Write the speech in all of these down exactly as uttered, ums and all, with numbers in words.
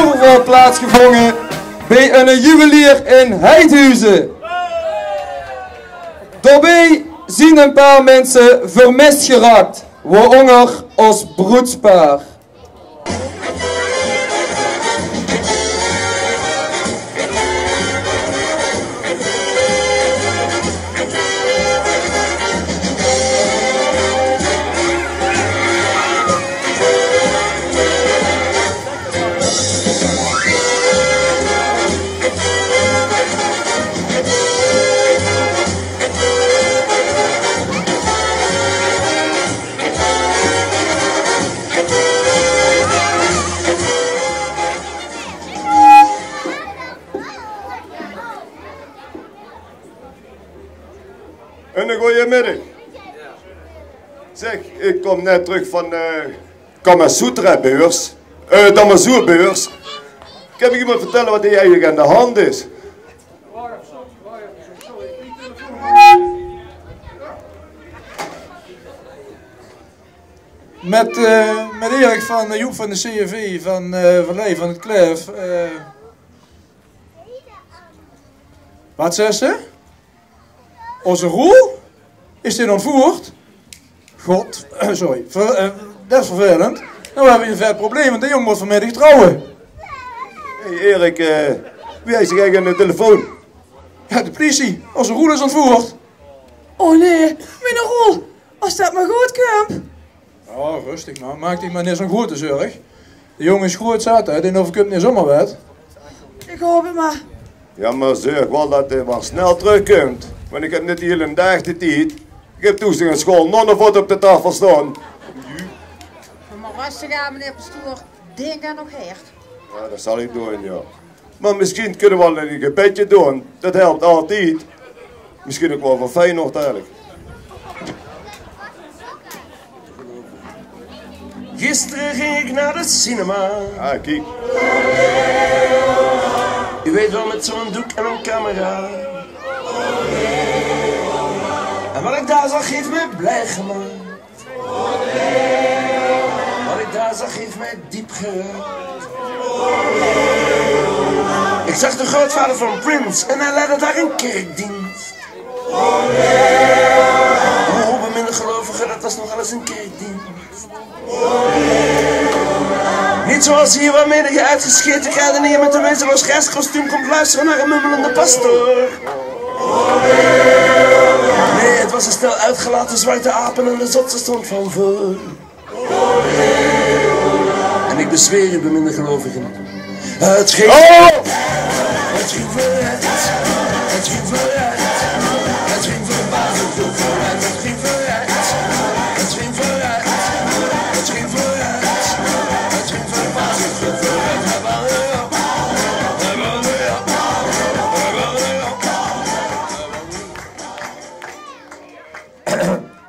Toeval plaatsgevónje bie eine juwelier in Heidhuze. Daobie zien ein paar minse vermis geraak, woeónger ós broedspaar. Eine gooje middig. Zeg, ik kom net terug van de Kamasutra-beurs. Eh, de Kamasutra-beurs. Kan mich iemand vertellen wat hier eigenlijk aan de hand is? Met, eh, met Erik van, eh, Joep van de C F V, van, eh, Vallei van het Klef. Eh, wat zes ze? Onze Roel? Is dit ontvoerd? God, sorry. Ver-, eh, dat is vervelend. Nou, we hebben een vet probleem, want de jong moet vanmiddag trouwen. Hey Erik, eh, wie is er eigenlijk aan de telefoon? Ja, de politie. Onze Roel is ontvoerd. Oh nee, mijn Roel. As det mer good kump. Oh, rustig man, maak dich mer neet zo'n groete zörg. De jong is groeët zat, hè, dae euverkump neet zomaar waat. Ik haop het mer. Ja, mer zörg waal det hae mer snel trökkump. Want ik heb neet de hiele daag de tied. Ik heb toes nog ein sjoon nonnevot op de taofel staon. Mer rustig aan, meneer pastoor. Dink aan nog hert. Ja, det zal ik doon, ja. Mer misschien kunne we waal ein gebedje doon. Det helpt altied. Misschien ook waal veur Feyenoord eigenlijk. Gisteren ging ik naar de cinema. Ah, kiek. U weet wel, met zo'n doek en een camera. En wat ik daar zag, heeft mij blij gemaakt. Wat ik daar zag, heeft mij diep geraakt. Ik zag de grootvader van Prince en hij leidde daar een kerkdienst. Hoe bemindergelovige, dat was nogal eens een kerkdienst. Niet zoals hier, waar menige uitgescheten kruidenier met een wezenloos grijs kostuum komt luisteren naar een mummelende pastoor. Nee, het was een stel uitgelaten zwarte apen en de zotse stond van voor. En ik bezweer u, beminde gelovigen, het ging, oh, het ging vooruit. Het ging vooruit. Het ging vooruit. Het ging vooruit. Het ging vooruit. Het ging vooruit. Het ging vooruit.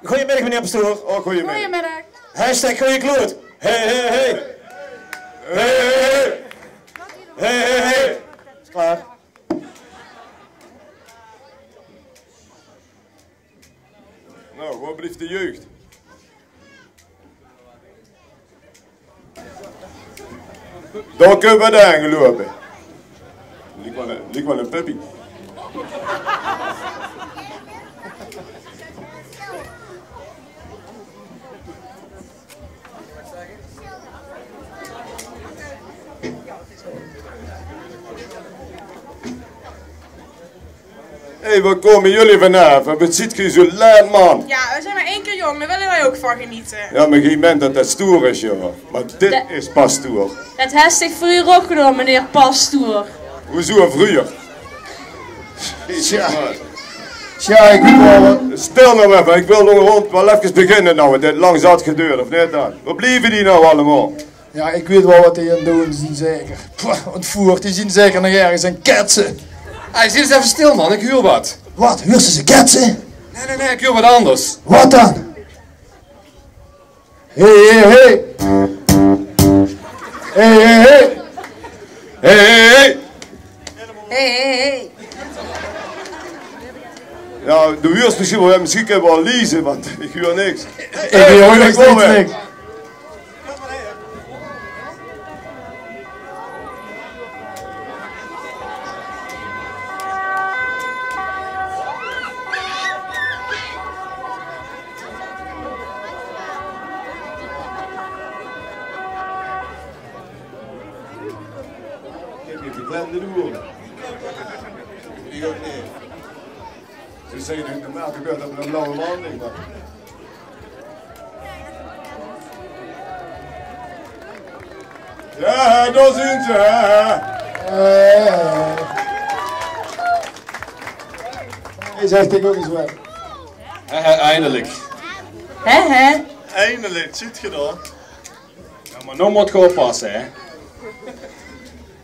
Goeiemiddag, meneer pastoor. Oh, goeiemiddag. Goeiemiddag. Hashtag goeie kloot. Hey, hey, hey. Hey, hey, hey. Hey, hey, hey. Is klaar. Nou, waar blijft de jeugd? Dao kunde we de aangelope. Liek waal ein, liek waal ein puppy. Hé, hey, waar komen jullie vanaf? Wat ziet ge zo laat, man? Ja, we zijn maar één keer jong, daar willen wij ook van genieten. Ja, maar geen moment dat dat stoer is, joh. Maar dit is pas stoer. Dat heb ik voor u ook gedaan, meneer pastoor. Hoezo vroeger? Tja. Tja, ik wil wel... Stil nou even, ik wil nog rond wel even beginnen nou. Het heeft lang zat geduurd, of niet dan? Waar blijven die nou allemaal? Ja, ik weet wel wat die aan het doen zijn, zeker. Pff, ontvoerd, die zijn zeker nog ergens aan het ketsen. Hey, zit eens even stil, man. Ik huur wat. Wat? Huurt ze ze ketsen? Nee, nee, nee, ik huur wat anders. Wat dan? Hé, hé, hé. Hé, hé, hé. Hé, hé, hé. Hé, hé, hé. Ja, de huurt misschien wel, misschien kunnen we wel lezen, want ik huur niks. Ik huur ook niks, niks. Hey, ik wil weer. Niks. Niks. Blende doer. Die ouch neet. Ze zeen neet normaal, gebeurt op ein blauwe maandig, mer jao, dao zeen ze, hè. Eh. Hae zaet ouch ins waat. Hè, hè, eindelik. Hè, hè. Eindelik, zuut geer dat? Jao, mer noe mót geer oppasse, hè.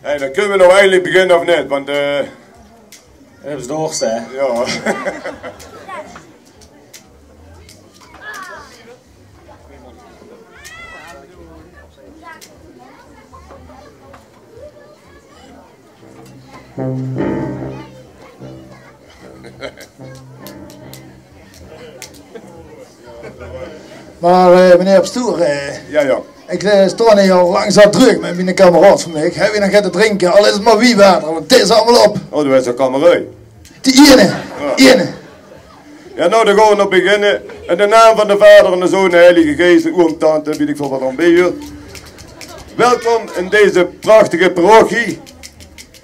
Hè, dan kinne v'r noe eindelik beginne, of neet? Want, eh, höbbe ze dorst, hè? Jao. Mer, eh, meneer Pastoor, eh, jao, jao, ich, eh, staon hie al lang zat dreug mit miene kameraod van mich. Höbbe v'r nog get te drinke? Al is 't mer wiewater, want 't is allemaol op. Oh, doe höbs ouch kameraod. Die eine, jao, eine. Jao, noe, dan gaon v'r nog beginne. In de naam van de Vader en de Zoon en de Heilige Geest, oom, tante, weit ich väöl waat dan bie uch. Welkom in deze prachtige parochie.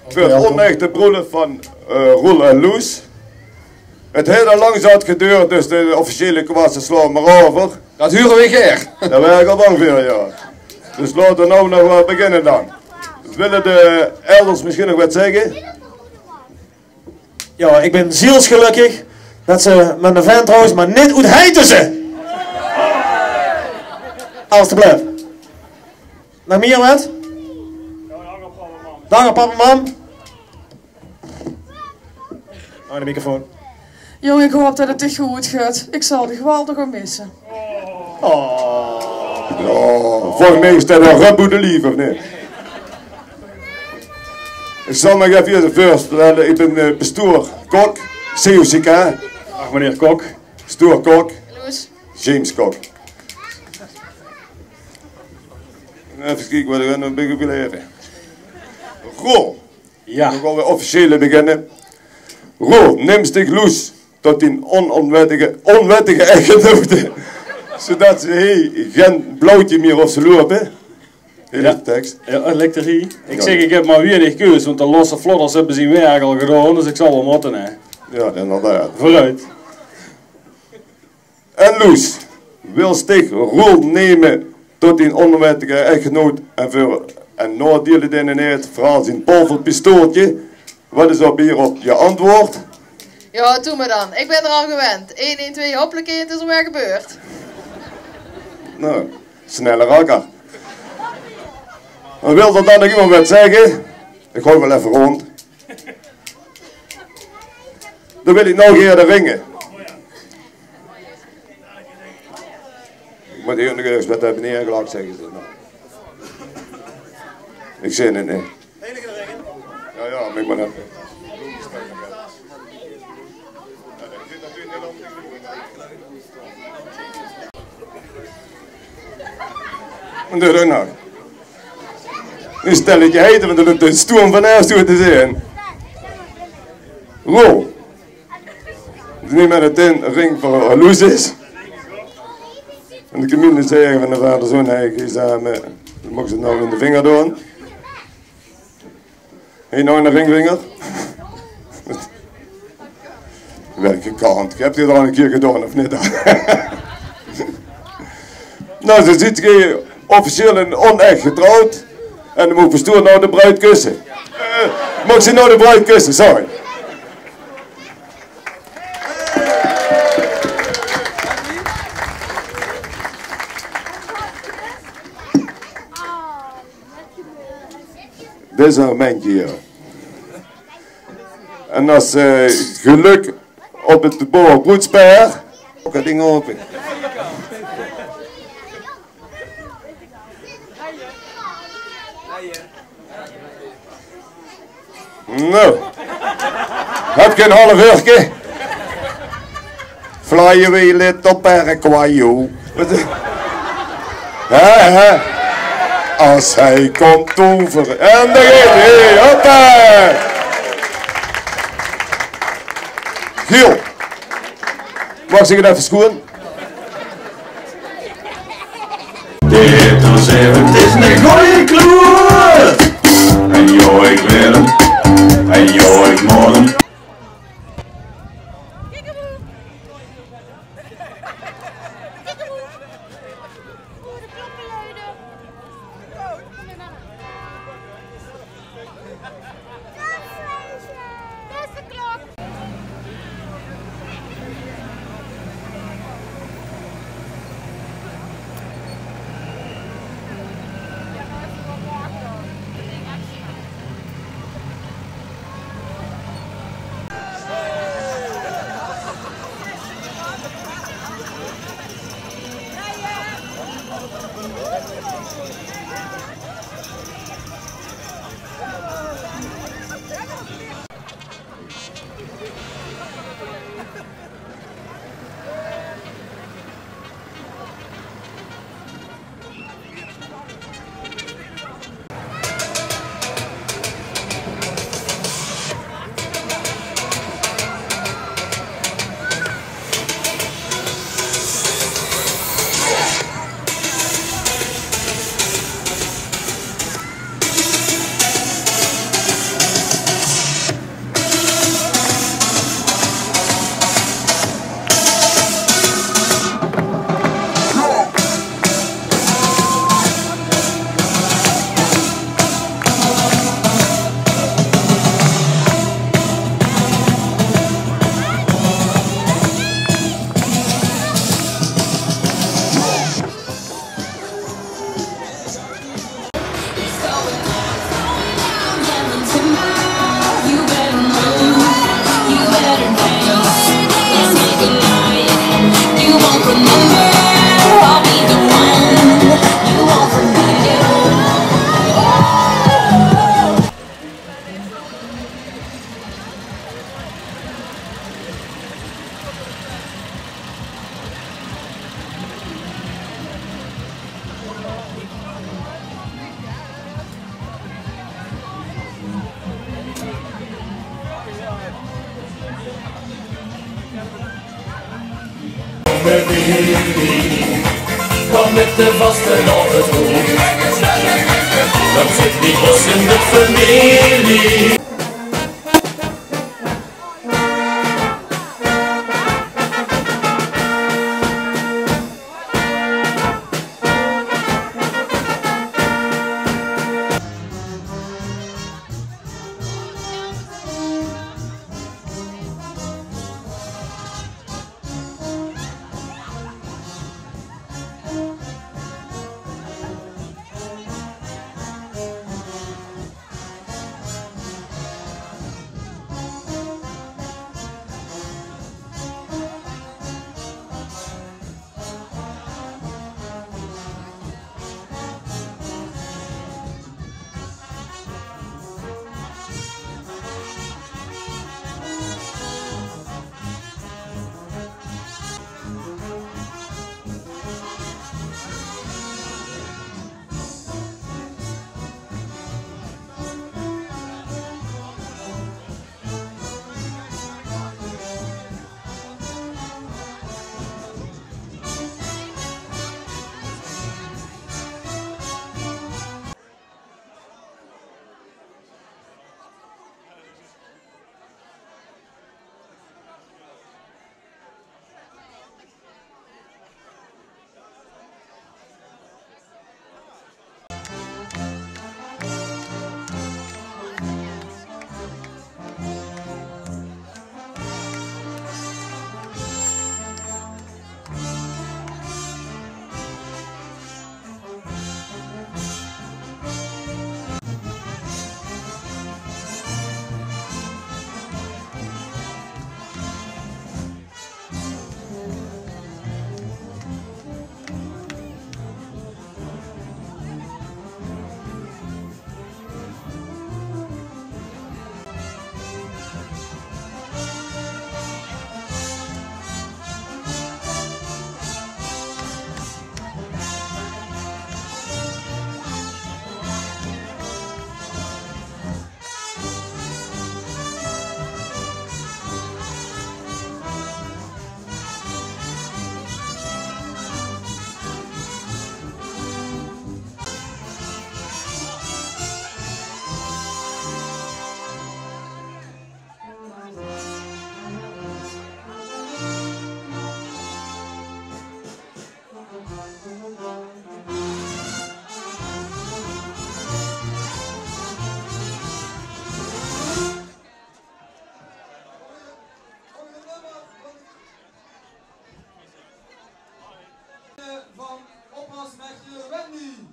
Veur 't onechte broelof van, eh, Roel en Loes. 't Haet al lang zat geduurd, dus de officiële kwasse slaon v'r mer euver. Dat hure v'r gaer. Dao waer ich al bang veur, jao. Dus laote v'r noe nog mer beginne dan. Wille de elders mesjien nog waat zègke? Jao, ich bön zielsgelökkig dat ze mit eine vent trouw is, mer neet oet Heiteze. Alstublieft. Nog mieër waat? Dank aan pap en mam. Oh, de microfoon. Jóng, ich haop dat 't dich good geit. Ich zal dich waal nog gaon misse. Oh. Jao, volges mich is dat ein rub oet de lief, of neet? Ich zal mich effe veurstelle. Ich bön, eh, pastoor Kok, C O C K. Daag, meneer Kok. Pastoor Kok. Loes. James Kok. Effe kieke waat ich nog bön gebleve. Roel. Jao. Dan gaon v'r officieel beginne. Roel, nims dich Loes tot dien on-, onwettige, onwettige echtgenote, zodat ze hie gein blauwtje mieër hoof te loupe. Hie is de teks. Jao, lekker hie. Ich zèk, ich höb mer weinig keus, want de losse vlodders höbbe zien werk al gedaon, dus ich zal waal mótte, hè. Jao, inderdaad. Veuroet. En Loes, wils dich Roel numme tot dien onwettige echtgenoot en veur en naodeile dinne neet, veural zien polverpistooltje? Waat is op hie op dien antwoord? Jao, doe mer dan. Ich bön d'r aan gewend. Ein, ein, twee, hoppelekee, 't is alweer gebeurd. Noe, snelle rakker. En wil d'r dan nog emes waat zègke? Ich goej waal effe rónd. Dan wil ich noe gaer de ringe. Ich mót hie nog effe mit de meneer geliek zègke. Ich zeen 't neet. Jao, jao, mer ich mót effe. En de runner. Ein stelletje heite, want d'r löp ein stoem van huis toe te zeen. Wow. Doe neet mer de tin ring veur Loes is. En de gemeinde zag van de vader zoon, hè, geej same, dan mót ze 't noe in de vinger doon. Hie nog eine ringvinger. Welke kant? Höb geej dat al ein kier gedaon of neet? Noe, ze zeen hie officieel en onech getrouwd. En dan mót de pastoor noe de bruid kusse. Eh, maag ze noe de bruid kusse, sorry. Dit is ein momentje hie. En es, eh, gelök op 't bouwe broedspaar. Ouch 't ding ope. Noe. Höb geej ein half eurke? Fly away, little paraguayo. Hè, hè. Es hae kump tovere. En dao geit hae. Hoppa. Giel. Maag ich 't effe sjoen? Dit is effe, 't is eine gooje kloer. En jao, ich bön 'm Kom mit de vastelaovend good. Dan zit die bos in de familie. Van oppas Mechje Wendy.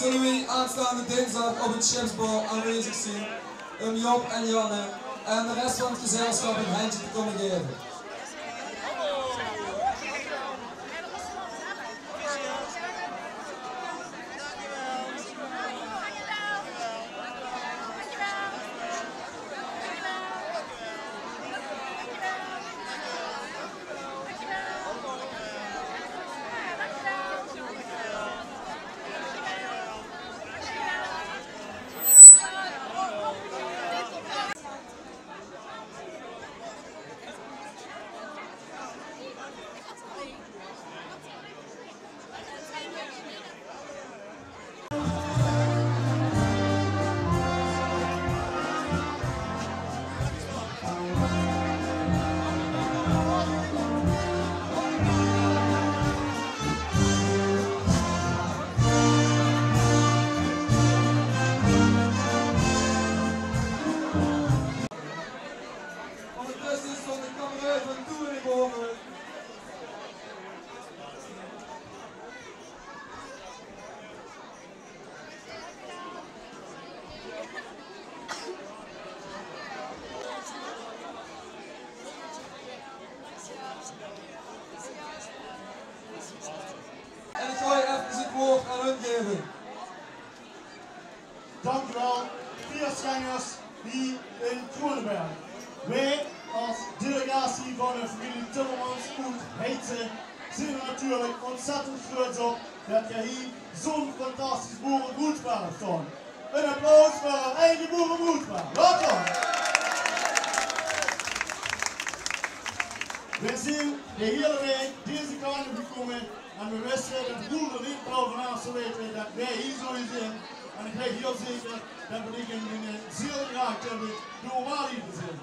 Zullen we aanstaande dinsdag op het Schipsbal aanwezig zijn om Job en Janne en de rest van het gezelschap een handje te komen geven? Ondertussen stond de kameraad van Toer in de boven. En ik ga je even het woord aan hun geven. Dank u wel, fieërsjengers hie in Kroeneberg. Weej as delegatie van de femilie Timmermans oet Heitse zien we natuurlijk ontzettend gruuets op det geej hie zoe'n fantastisch boerebroedspaar hebt staon. Een applaus veur het eige boerebroedspaar. Welkom! Weej zien de hele week deze kant op gekome en weej wiste det de boel d'r neet waal vanaaf zou weite det weej hie zoeë zien. En ik weit hiel zeker det weej dich in miene ziel geraakt hebbe door waal hie te zien.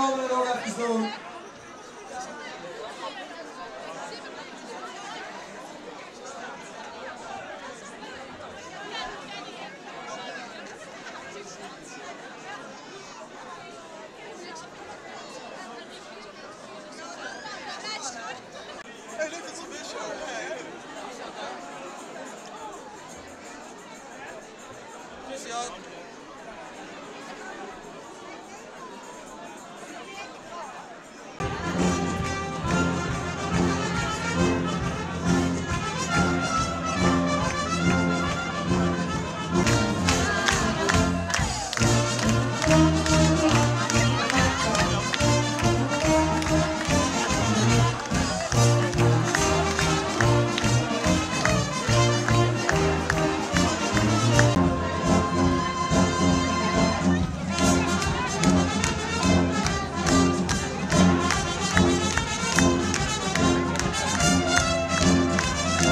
Laot 't nog efkes doon.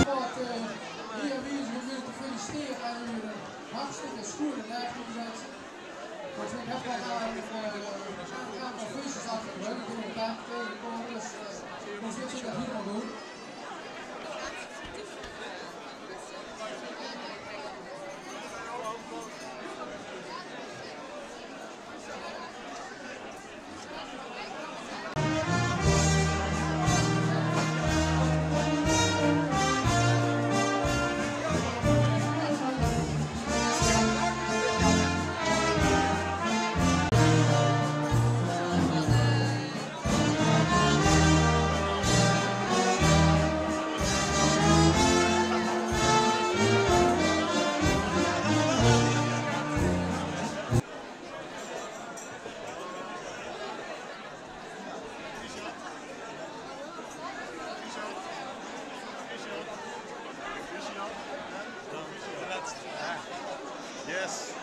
Wat, eh, hie aanwezig om uch te feliciteren aan uw, eh, hartstikke schoene daag, lieve mensen. Want ik heb al aan, eh, een aantal feestjes achter de rug. Ik ben elkaar tegengekomen, dus, eh, dan zit je dat helemaal goed. Yes.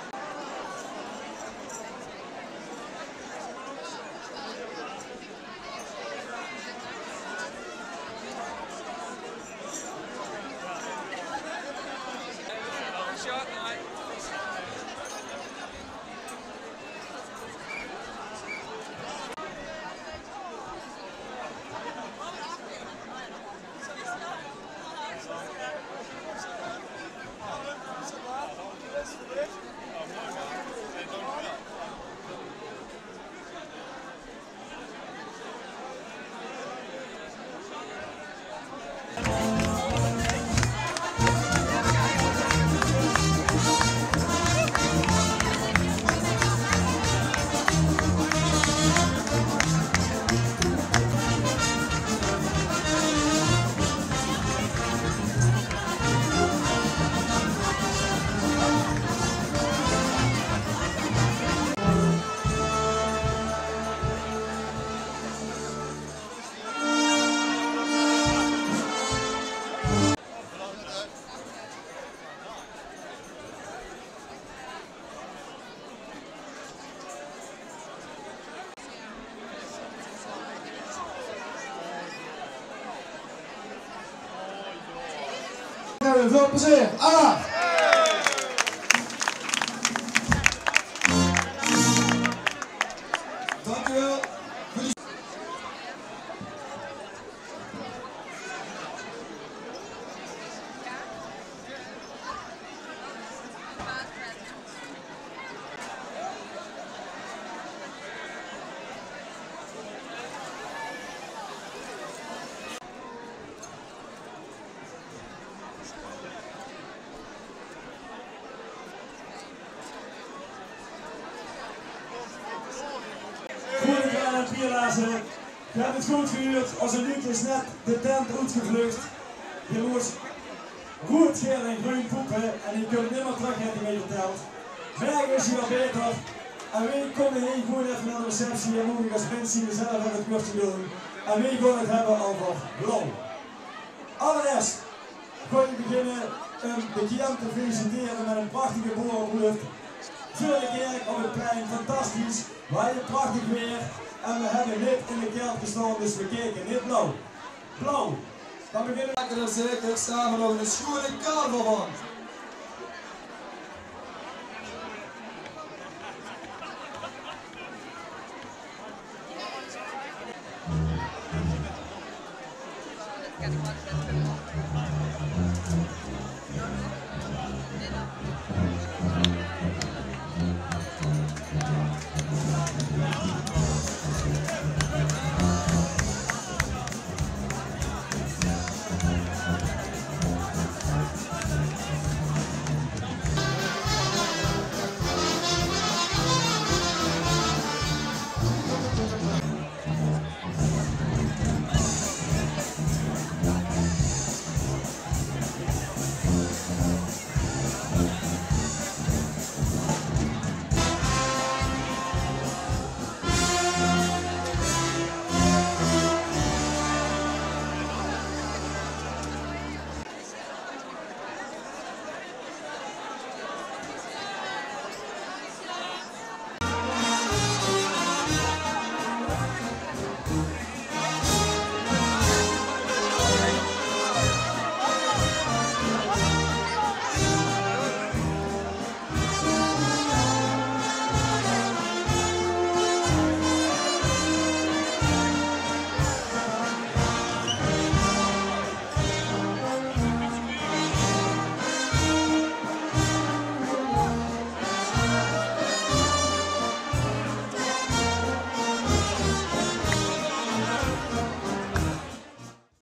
Veel plezeer. Alaaf! Dank u wel. Goeie daag, Pier Laarsen. Geer höb 't good gehuurd, ózze Luc is net de tent oetgevluch. Dae mós roead, gael en greun poepe en dae kump nimmer trök, haet 'r mich vertèld. Mörge is 't al baeter. En veer kómme hie gewoen effe nao de receptie en mótte v'r es mins zelf effe 't wuurdje doon. En veer gaon 't höbbe euver blauw. Allereerst gaon v'r beginne um de bekjend te feliciteren mit ein prachtige boerebroelof. Veur de kèrk op 't plein, fantastisch. Veer hawwe prachtig waer en veer höbbe neet in de kelt gestaon, dus veer kaeke neet blauw. Blauw. Dan beginne veer. Zeker, same nog ein sjoeane carnaval van.